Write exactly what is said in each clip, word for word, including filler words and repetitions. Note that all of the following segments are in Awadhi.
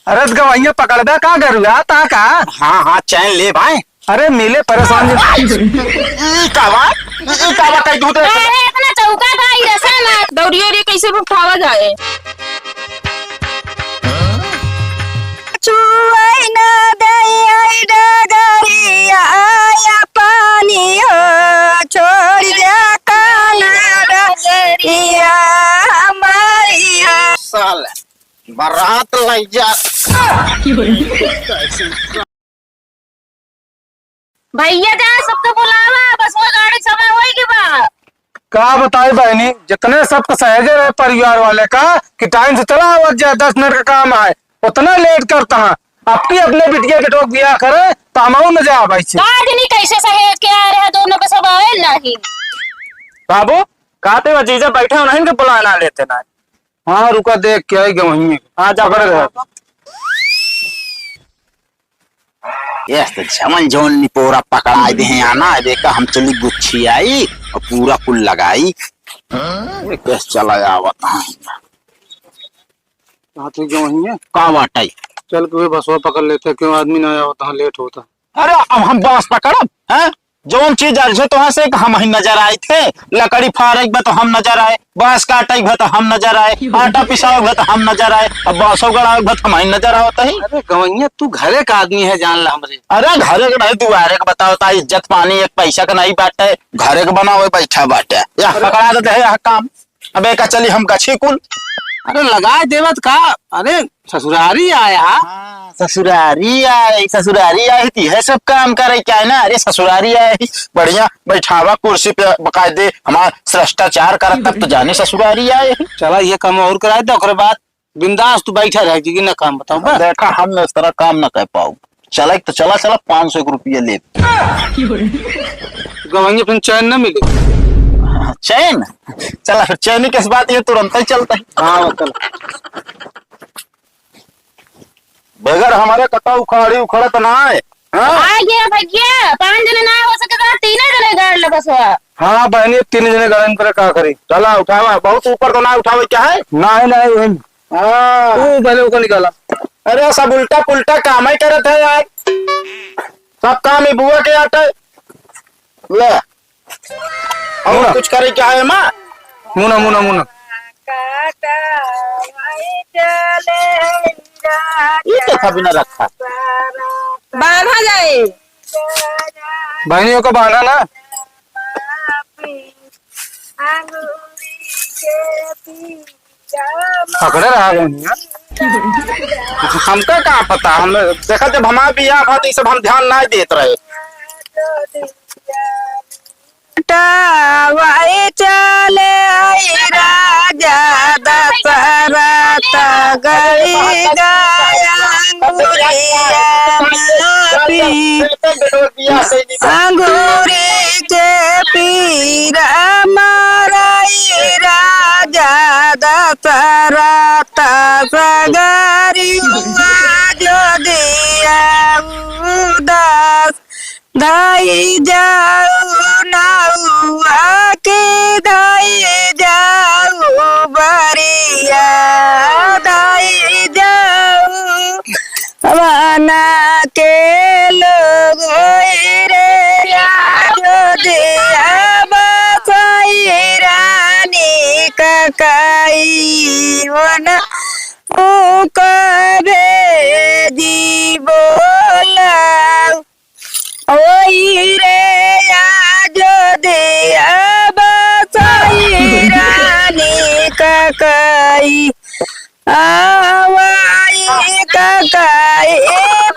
अरे त गवइया पकड़बे का गरुआ ता का? हाँ, हाँ, चैन ले भाई। अरे मिले परेशान जी। ई का बा? ई का बा कह दूँ तो? अरे इतना चौका था, ई रसम है। दौड़ियो रे, कैसे उठावा जाए? छुआई ना दई आई डगरिया, या पानी हो, छोड़ जा काला डगरिया, हमारी हो। साला, बारात लई जा। भैया जा, सबके बुलावा, बस वो गाड़ी समय होई के बा। का बताई बहनी, जितने सबके सहेजे रहे परिवार वाले का कि टाइम से चला आवत जाए, दस मिनट का काम है, उतना लेट करता है। अपनी अपने बिटिया के ठोक दिया करे तो हम न जा भाई से। का जनी कैसे सहेज के आ रहे, दोनों के सब आवे नहीं। बाबू, कहते वो जीजा बैठे हो, नहीं के बुलाना लेते ना। हाँ, रुका, देख के आई गवहिए। हाँ, जा पकड़ रहे। ये तो जमन जौन निपोरा पकड़ाए दे हैं आना, देखा हम चली गुच्छी आई और पूरा कुल लगाई। ये कैसे चला आवत है? हाँ, ठीक है, वहीं है। का बात है? चल के वे बसवा पकड़ लेते, क्यों आदमी ना आवत, हाँ, लेट होता। अरे, अब हम बस पकड़ब, हैं? जौन चीज अर्जे तोहां से हम ही नजर आए थे, लकड़ी फाड़े बा तो हम नजर आए, बांस काटे बा तो हम नजर आए, आटा पिसावे बा तो हम नजर आए, अब बांसो गड़ावे बा तो हम ही नजर आवत ही। अरे गवैया, तू घरे का आदमी है, जान ला हमरे। अरे घरे के नहीं, दुआरे के बताओ ता, इज्जत पानी एक पैसा का नहीं बाटे, घरे के बनावे बैठा बाटे, या अरे पकड़ा देते हैं यह काम। अबे का चली हम गछी कुल। अरे लगाए देवत का, अरे ससुरारी आया। हाँ, ससुरारी आए, ससुरारी आए तो यह सब काम करे क्या है ना? अरे ससुरारी आए ही, बढ़िया बैठावा कुर्सी पे, बकायदे हमार श्रेष्ठाचार करत, तब तो जाने ससुरारी आए ही। चला ये काम और कराए दे, ओकरे बाद बिंदास तू बैठा रह जी, ना काम बताऊं बस। देखा, हम इस तरह काम ना कर पाऊ। चला तो चला, चला पाँच सौ एक रुपया ले। गवैया फिर चैन ना मिले। चैन? चला फिर चैन के इस बात ये तुरंत ही चलता है। हाँ, चल। बगैर हमारे कतौ उखाड़ी उखड़त ना है। हाँ? आ गया भैया, पाँच जने ना हो सके तो तीने जने गाड़ ले बसवा। हाँ बहनी, तीन जने गाड़न पर का करी? चला उठावा, बहुत ऊपर तो ना उठावे क्या है? ना है, ना है, यही। हाँ। तू पहले ओका निकाला। अरे सब उल्टा पुल्टा काम ही करत है यार। सब काम ही बुआ के आटे। ले। और मुना। कुछ करे क्या है माँ? मुना, मुना, मुना। ये देखा बिना रखा। बांधा जाए। बहनियों को बांधा ना। पकड़े रहा बहनिया। हमका का पता, हम देखा जब हमार बियाह भा तो ई सब हम ध्यान ना देत रहे। टावाए चले आई राजा दशरथ गई गया अंगुरिया नापी। अंगूरी के पीरा माराई राजा दशरथ सगरी हुआ जो दिया उदास। धाई जाऊ नौआ के धाई जाऊ बरिया धाई जाऊ वना के लोग होई रे, अयोध्या बसाई रानी ककाई, वना ऊ कबे जी बोला। ओई रे अयोध्या बसाई रानी ककाई, आवाई ककाई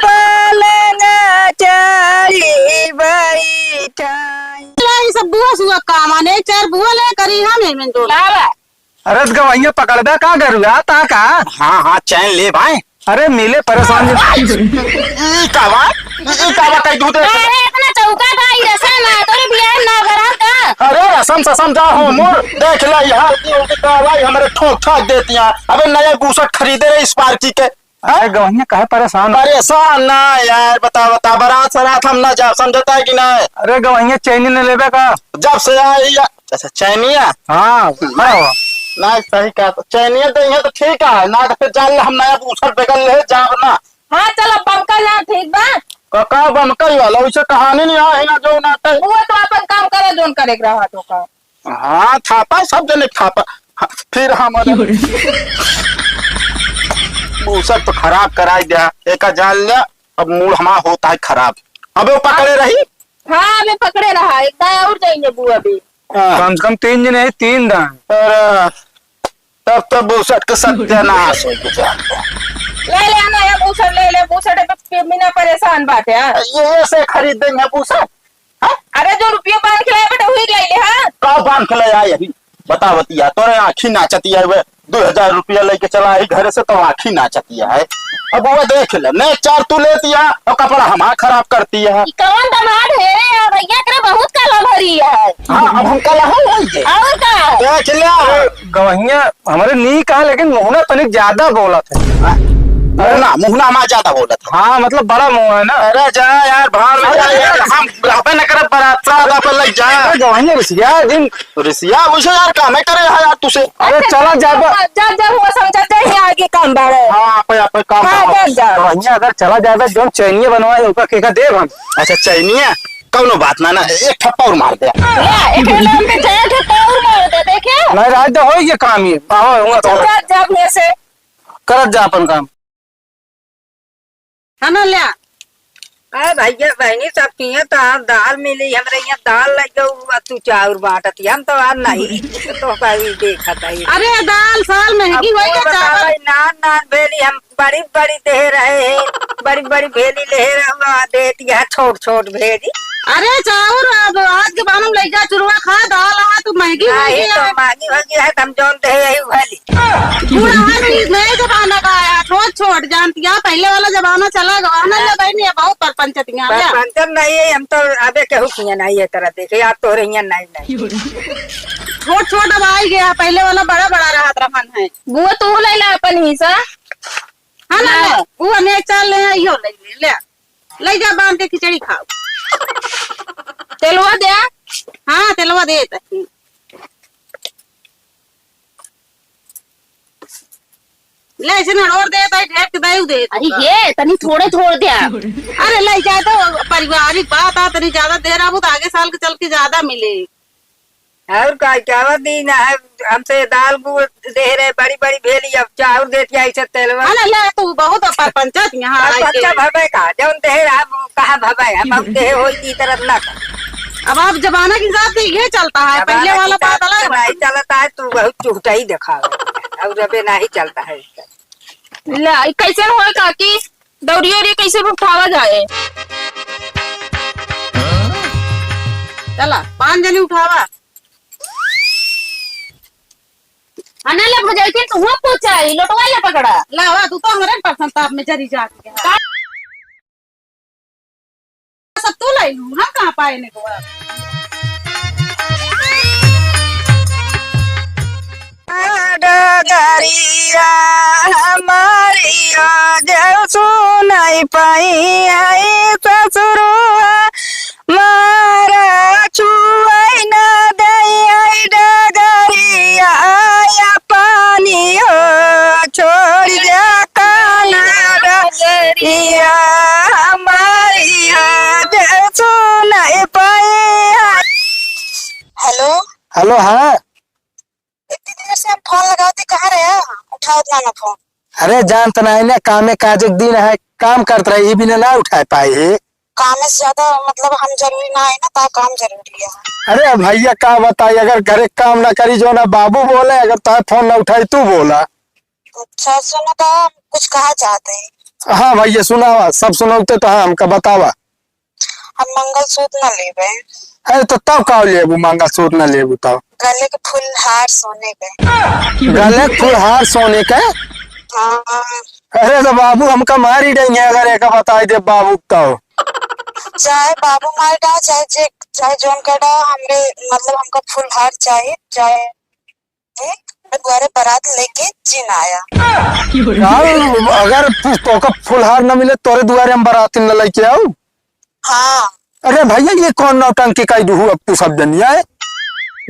पलंग चढ़ी बैठाई। ई सब बुआ सुआ काम आने, चार बुआ ले करी हम एमें दो। लावा। अरे त गवैया पकड़बे का गरुआ ता का? हाँ, हाँ, चैन ले भाई। अरे मिले परेशान जी। ई का बा? ई का बा कह दूँ ते? अरे इतना चौका बा, ई रसम है, तोरे बियाह ना करा का? अरे रसम ससम जा हो मोर, देख ले यहाँ की उनकी कार्रवाई हमरे ठोक ठाक देती हैं। अबे नया बूसट खरीदे रहे स्पार्की के। अरे गवैया काहे परेशान हो? परेशान ना यार, बता, बता, बारात सरात हम ना जाब, समझता है कि ना? अरे गवैया चैनी न लेबे का? जब से आई या-, अच्छा, चैनिया? हाँ, खड़ा हुआ। ना, सही कहा तो। चैनिया दे है तो ठीक है, ना तो फिर जान ले हम नया बूसट बेगल ले जाब ना। हाँ, चलो, बमकल ना, ठीक बा। का, का बमकल वाला? वैसे कहानी नहीं है ना जो ना तो। वो तो अपन काम करे, जोन करे के रहा तो का। हाँ, थापा, सब जने थापा। हाँ, फिर हम बूसट तो खराब कराई दिया, एका जान ले, अब मूड हमार होता है खराब। अबे वो पकड़े रही। हाँ, अबे पकड़े रहा, एक दाएं और जाएंगे बुआ भी। हाँ। कम से कम तीन जने है, तीन दाएं। अरे, तब तो बूसट के सत्यानाश हो गया। ले ले, आना है बूसट, ले ले, बूसट पे बिना परेशान बाटे, हाँ। ये, ये से खरीद देंगे बूसट? हाँ? अरे, जो रुपया बांध के लाए बेटा, वही ले ले, हाँ। का बांध के ले आए अभी? बता बतिया, तोरे आँखी नाचतिया है, दो हजार रुपया लेके चला आई घरे से, तो आँखी नाचतिया है। अब वो देख ले, ने चार तू लेतिया और कपड़ा हमार खराब करती है। ई कौन दमाद है रे? अब भैया करे बहुत काला भरी है। हाँ, अब हम काला हो गई है। और का? देख ले। अरे, गवहिया हमरे नी कहा, लेकिन मुहना तनिक ज्यादा बोलत है। हाँ, मुहना, मुहना हमार ज्यादा बोलत है। हाँ, मतलब बड़ा मुँह है ना। अरे जा यार, भाड़ में जा यार, हम रहबे न करब, बारात साहब अपन लग जा। अरे गवहिया रिसिया दिन। रिसिया वैसे यार, काम है करे है यार तुसे। अरे अच्छा, चला जा, जा, जा, जा, हुआ समझा, जा, यहाँ आगे काम बढ़े। हाँ, आप, आप काम हाँ, बढ़े। जा, जा। गवहिया अगर चला जाबे, जोन चैनिया बनवाए, ओका केका देब हम। अच्छा, चैनिया? कौनो बात ना, ना, एक ठप्पा और मार दे। या, एक ठप्पा और मार दे, देखे? नहीं, राज तो हो ये काम ये। आओ, हुआ तो। जा, जा, अपने से। करत जा अपन काम। है ना, ल्या। अरे भैया, बहिनी, सब किहे तो आप दाल मिली, हमरे यहाँ दाल लग गऊ, आ तू चाउर बांटत ही। हम तो आज नहीं, तो कहीं देखत है। अरे, दाल साल महंगी अब होई वो गया, चावल। बतावा, नान, नान भेली, हम बड़ी, बड़ी दे रहे हैं, बड़ी, बड़ी भेली ले रहे हो, आ देती है छोट, छोट भेली। अरे, चाउर अब आज के बानम लइका चुरवा खा, दाल आ तो महंगी होई नहीं, गया। तो महंगी होई गया है, तो हम जौन दे यही भली। बूढ़ा आदमी नए जमाना का आया, छोट छोट जानती है, पहले वाला जमाना चला गवा ना। हाँ। ले बहनी, ये बहुत परपंचतियाँ पर हैं। पंचम नहीं है, हम तो अबे केहू किया नहीं है तरह देखे, आप तो रहिया नहीं, नहीं। छोट छोट अब आई गया, पहले वाला बड़ा बड़ा रहत रहन है। बुआ, तू ले ला अपन हिस्सा। हाँ ना, हाँ। ले, वो हमें चल ले, यो ले ले, ले। ले जा बांध के खिचड़ी खाओ। तेलवा दे। हाँ, तेलवा दे तही। ले, ऐसे ना और दे, ताई ढेर के दाई दे। अरे ये, तनी थोड़े थोड़ दे। अरे, ले जाए तो पारिवारिक बात आ, तनी ज्यादा देर आबू तो आगे साल के चल के ज्यादा मिले। और का, क्या दिन है, हमसे दाल गुड़ दे रहे, बड़ी बड़ी भेली, अब चाउर देती है, ऐसे तेलवा। अरे, ले, तू बहुत परपंचत यहाँ अब आई के। बच्चा भवे का, जौन दे रहा, वो कहाँ भवे, हम, हम दे हो की तरफ ना कर। अब आप जमाना के हिसाब से ये चलता है, जमाना पहले के वाला हिसाब बात अलग से है। नहीं चलता है, तू बहुत चुहटा ही दिखावे, और अबे नहीं चलता है इसका। ला, ई कैसे होए काकी? दौरी ओरी कैसे उठावा जाए? चला, पाँच जनी उठावा। अना ले भजाई के तुहूँ पूछा, ई लोटवा ले पकड़ा। लावा, तू तो हमरे परसन ताप में जरी जाती है। का? सब तू लाई लू, हम कहाँ पाए ने को अब? डगरिया हमारी आज सुनाई पाई है ससुरुआ, मारा छुआई ना दई है डगरिया, या पानी हो छोड़ जा काना डगरिया हमारी आज सुनाई पाई है। हेलो। हेलो, हाँ। इतनी देर से हम फोन लगावत ही, कहाँ रहे? उठावत ना ना फोन। अरे, जानत नाहीं ना, कामे काज एक दिन है, काम करत रहे, ई बिना ना उठाए पाए है। कामे से ज्यादा, मतलब, हम जरूरी ना है ना, ता काम जरूरी है। अरे भैया, का बताई, अगर घरे काम ना करी, जो ना बाबू बोले, अगर तार फोन ना उठाई, तू बोला। अच्छा, सुनो तो, हम कुछ कहा चाहते हैं। हाँ भैया, सुनावा, सब सुनौते तो हाँ, हमका बतावा। हम मंगलसूत्र ना लेबे। अरे तो तब का लेबू, मंगलसूत्र ना लेबू तब? गले के फुलहार सोने के। गले के फुलहार सोने के? हाँ। अरे तो बाबू हमका मारी डइहे अगर एका बताई दे बाबू तब। चाहे बाबू मार डाल, चाहे जे, चाहे जौन कर डाल, हमरे, मतलब, हमका फुलहार चाही, चाहे दुआरे बारात लेके जिन आया। यार, अगर तोका फुलहार न मिले, तोरे दुआरे हम बारात न लेके आऊ? हाँ। अरे भैया, ये कौन नौटंकी कई दुहू अब तू सब जनिया है?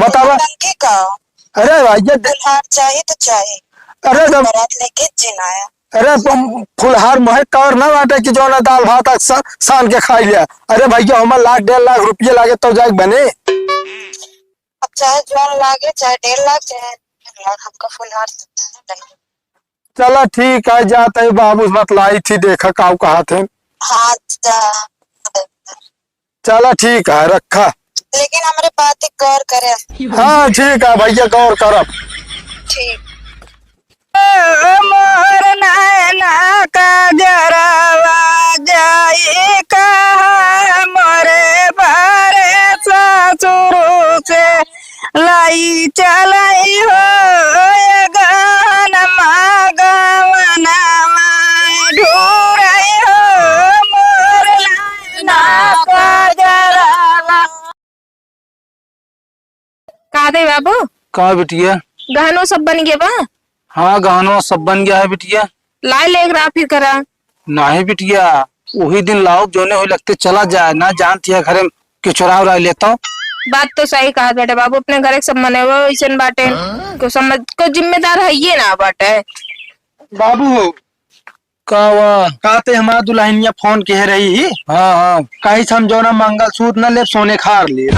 बतावा। नौटंकी का? अरे भैया, दे- फुलहार चाही तो चाही। अरे जब बारात लेके जिन आया। अरे तुम फुलहार मोहे कवर ना बाटे कि जौन दाल भात अक्सर सान के खाई लिया। अरे भैया, हमार लाख डेढ़ लाख रुपये लागे तो जाए बने। अब चाहे जौन लागे, चाहे डेढ़ लाख, चाहे डेढ़ लाख, हमका फुलहार से चाहिए। चला ठीक है, जात है बाबू, बतलाई थी, देखा काऊ कहा थे। हाँ, जा। चला ठीक है, रखा। लेकिन हमरे बात पे गौर करे। हाँ ठीक है भैया, गौर करब। ठीक। मोर नैना का जरावा जाई कहाँ मोरे बारे ससुर से लाई चलाई हो, ए गहन मागवनवा ढूरई हो, मोर नैना का जरावा। का दे बाबू? का बिटिया? गहनो सब बन गया बा? हाँ, गहनो सब बन गया है बिटिया। लाए लेके रहा फिर करा। नहीं बिटिया, वही दिन लाओ जोने हो लगते चला जाए ना, जानती है घरे में के चुरा उरा लेता। बात तो सही कहा बेटे बाबू, अपने घरे के सब मने वो ऐसन बाटे, को समझ को जिम्मेदार है ये ना बाटे। बाबू हो, का हुआ? कहते हमार दुल्हनिया फोन कहे रही ही। हाँ, हाँ। कहीं से हम जौना मंगलसूत्र न लेब, सोने खार लेब।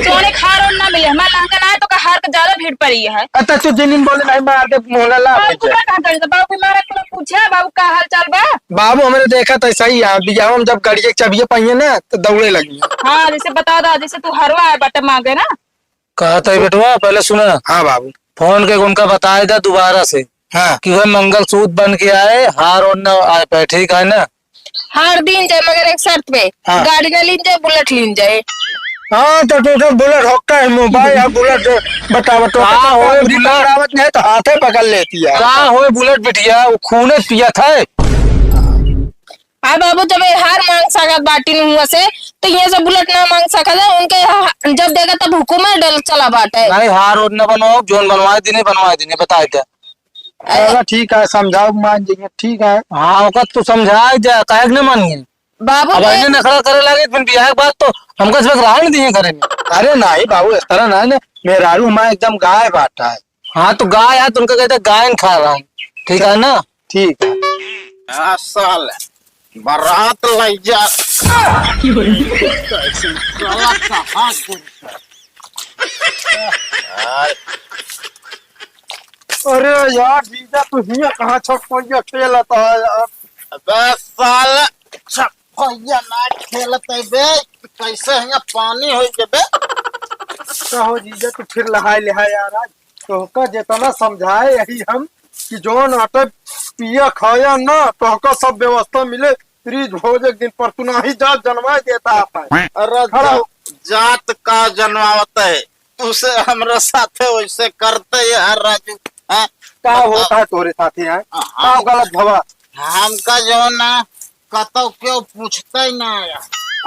सोने खार और ना मिले, हमार लहंगा ना है तो का हार के ज्यादा भीड़ पड़ी है। अच्छा, तू जिनिन बोले नहीं, मार दे, मोहला ला बाबू, बेटे। तू का कहा करे? तो बाबू के मारा के लोग पूछे, "बाबू, का हाल चाल बा?" बाबू, हमरे देखा तो सही है, बियाह में जब गड़िए के चबिए पाइए ना, तो दौड़े लगी। हाँ, जैसे बता दा, जैसे तू हरवा है बटे मांगे ना। कहत है बेटवा, पहले सुना। हाँ बाबू। फोन के उनका बताए दा दोबारा से। हाँ। कि वह मंगलसूत्र बन के आए, हार और ना आए पे, ठीक है ना? हार दीन जाए, मगर एक शर्त पे। हाँ। गाड़ी ना लीन जाए, बुलेट लीन जाए। हाँ, तो तू तो बुलेट होका है, मोबाइल है, बुलेट बतावा तो। का होए बुलेट? आवत नहीं तो हाथे पकड़ लेती है। का होए बुलेट बिटिया, वो खूने पियत है। आ बाबू, जब ये हार मांग सकत बाटिन हुआ से, तो ये से बुलेट ना मांग सकत है। उनके हा-, जब देगा तब हुकुम है, डल चला बाटे। नहीं, हार ओर न बनवाओ, जोन बनवाए दिने, बनवाए दिने, बताए दे। अरे। चलो ठीक है, समझाओ, मान जाइए, ठीक है। हाँ, ओकर तू समझाए जा, काहे के न मानिए? बाबू अब के ऐसे नखरा करे लागे, फिर बियाह के बाद तो हमका सब राह नहीं दिए करे में। अरे नहीं बाबू, इस तरह ना, ना, मेहरारू हमारा एकदम गाय बाटा है। हाँ, तो गाय है, तो उनका कहते हैं, गायन खा रहा हूँ, ठीक है ना? ठीक है। हाँ, साल बारात लई जा। साला कहाँ से? अरे यार, जीजा, तू हियाँ कहाँ छठ पहिया खेलत है यार? अबे साला, छठ पहिया ना खेलत है बे, कैसे हियाँ पानी होई के बे? का हो जीजा, तू फिर लहाय लिहा यार आज? तोहका जितना समझाए यही हम कि जौन आटे पिया खाया ना, तोहका सब व्यवस्था मिले, रीझ भोज एक दिन पर तू नाही जात, जनवाए देता आता है। अरे खड़ा हो। जा-, जात का जनवावत है? तुसे हमरा साथे वैसे करते ही है राजू, हैं? का बताओ। होता है तोरे साथे, हैं? हाँ। का गलत भवा? हमका जो ना कतौ क्यों पूछते ही ना आया।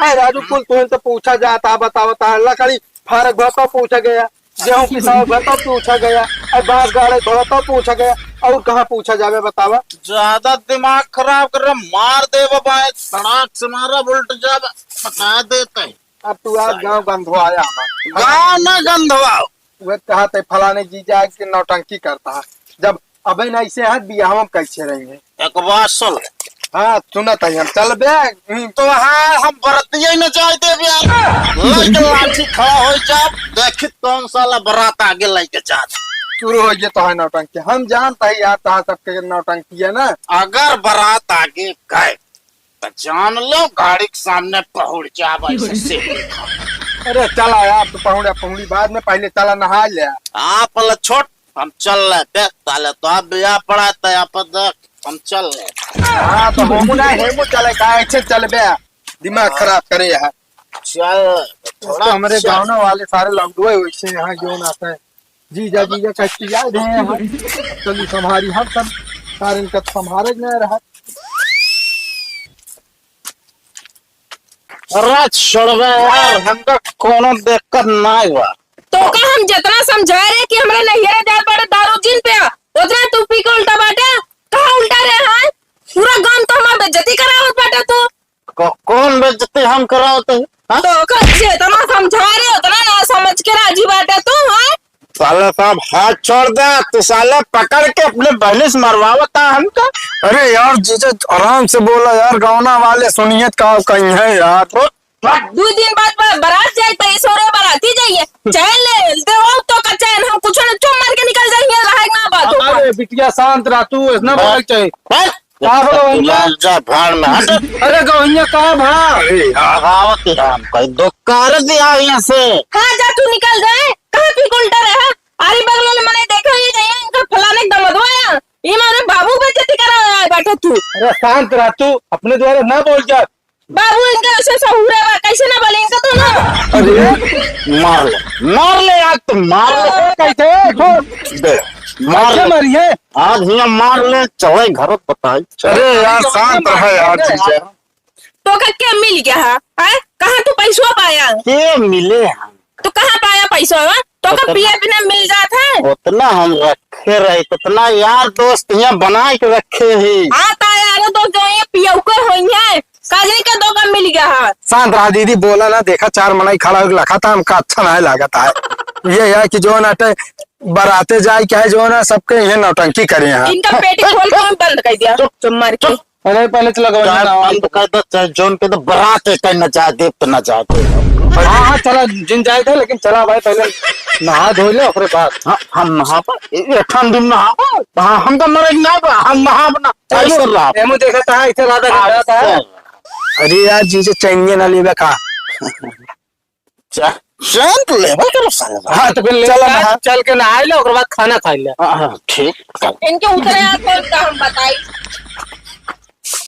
अरे राजू, कुल तुहन से पूछा जाता, बतावता है, लकड़ी फारक भर तो पूछा गया, गेहूं पिसावे भर तो पूछा गया, और बांस गाड़े भर तो पूछा गया, और कहाँ पूछा जावे बतावा? ज्यादा दिमाग खराब कर रहा, मार दे बाबा, तड़ाक से मारा, उल्ट जावे, बता देते हैं। अब तू आज गाँव गंधवाया हमार। गाँव ना गंधवाओ। वह कहा थे फलाने जीजा के नौटंकी करता है। जब अबे ना ऐसे हाथ बियाह में कैसे रहेंगे? एक बात सुन। हाँ, सुनत है हम। चल बे। हम्म। तो हाँ, हम बरतिया ही न जाए देब यार। लग लाठी खड़ा हो जा। देखी कौन साला बारात आगे लेके जात। शुरू हो गया तो है नौटंकी। हम जानता है यार, तहा सबके नौटंकी है ना। अगर बारात आगे गए तो जान लो, गाड़ी के सामने पहुड़ जाब, ऐसे से। अरे चला यार, तू पहुड़ा पहुड़ी बाद में, पहले चला नहा ले। आप वाला छोट, हम चल रहे, देख साले, तो आप बियाह पड़ा है, तो आप देख, हम चल रहे। हाँ, तो हमू ना, हेमू चले, का ऐसे चलबे? दिमाग हाँ। खराब करे यहाँ। चल, तो थोड़ा हमरे चल। गाँव वाले सारे लौंडुए वैसे यहाँ जो ना आते हैं। जीजा, जीजा, कष्टी याद है यहाँ। चली संभारी हम सब, सारे इनका संभारे न रहा। अरे छोड़बे यार, हमका कोनो दिक्कत नाय बा। तो का हम जितना समझा रहे कि हमरे नैहरे जात बाटे दारू जिन पिया, उतना तू पी के उल्टा बाटे। कहाँ उल्टा रहे हैं? पूरा गांव तो हमार बेइज्जती करावत बाटे तू। को-, कौन बेइज्जती हम करावत है? हाँ? तो का जितना समझा रहे उतना ना समझ के राजी बाटे तू, हाँ? साले अब हाथ छोड़ दे, तू साले पकड़ के अपने बहने से मरवावता हमका। अरे यार जीजा, आराम से बोला यार, गौना वाले सुनिए का कहीं है यार। दू दिन बाद ब-, बारात जाए तो ऐसे रे बाराती जाइए। चैन ले, दे वो तो का चैन, हम कुछ न चुप मार के निकल जाइए, रहे ना बात हो। अरे बिटिया शांत रह तू, ऐसा ना बोलना चाहिए। बस। का हो गौनिया? जा भाड़ में हट। अरे गौनिया का भा? अरे यार। आवत राम का दो कर दिया यहाँ से। हाँ, जा तू निकल जाए। कहाँ पी के उल्टा रहा? अरे बगल वाले मने देखो ये जाइए, इनका फलाने दमदवा है। ये मारे बाबू बेइज्जती करा है, बैठे तू। अरे शांत रह तू, अपने द्वारा ना बोल जा। बाबू इनके ऐसे सहूरे बा, कैसे ना बोले इनका तो ना। अरे मार ले, मार ले आज तो मार ले। कैसे? दे, मार कैसे ले। मारी है? आज हियाँ मार ले, चले घर बताई। अरे यार, शांत रहे यार, जीजा। तो का क्या मिल गया है? हैं? कहाँ तू पैसवा पाया? के मिले हैं? तो कहाँ पाया पैसवा? तो का उतना पिए पीने मिल जात है? उतना हम रखे रहे, उतना यार दोस्त यहाँ बना के रखे ही। हाँ, ता यारो दोस्त जो ये पियौके होई है, काजनी का दो का मिल गया है। शांत रहा दीदी, बोला ना, देखा चार मनई खड़ा होके लखा था, हमका अच्छा नहीं लागत है। ये है कि जो ना टे-, बराते जाए क्या है, जो ना सबके ये नौटंकी करे हैं। इनका पेटी खोल के हम बंद कर दिया। चुप, चुप मार के। चुप। अरे पहले चला गवा चाहे ना। बंद कर दो, चाहे जोन के तो बरात है, कहीं ना जाए दे तो ना जाए दे। हाँ, हाँ, चला, जिन जाए दे, लेकिन चला भाई, पहले नहा धो ले, ओकरे बाद। हाँ, हम नहाबा, ए, ए, ठंडी में नहाबा। हाँ, हम तो मरे ना बा, हम नहाबा ना। चलो, ऐसे रहा। एमो देखा था, इसे ज्यादा आ, रहता है। अरे यार, जीजा चैनिए ना लेबे का? चा-, चैन तो लेबे करो साले। हाँ, तो फिर ले चलो चल, ना। चल के नहाई ले, ओकर बाद खाना खाई ले। हाँ, हाँ, ठीक। इनके उतरे हाथ कौन का हम बताई?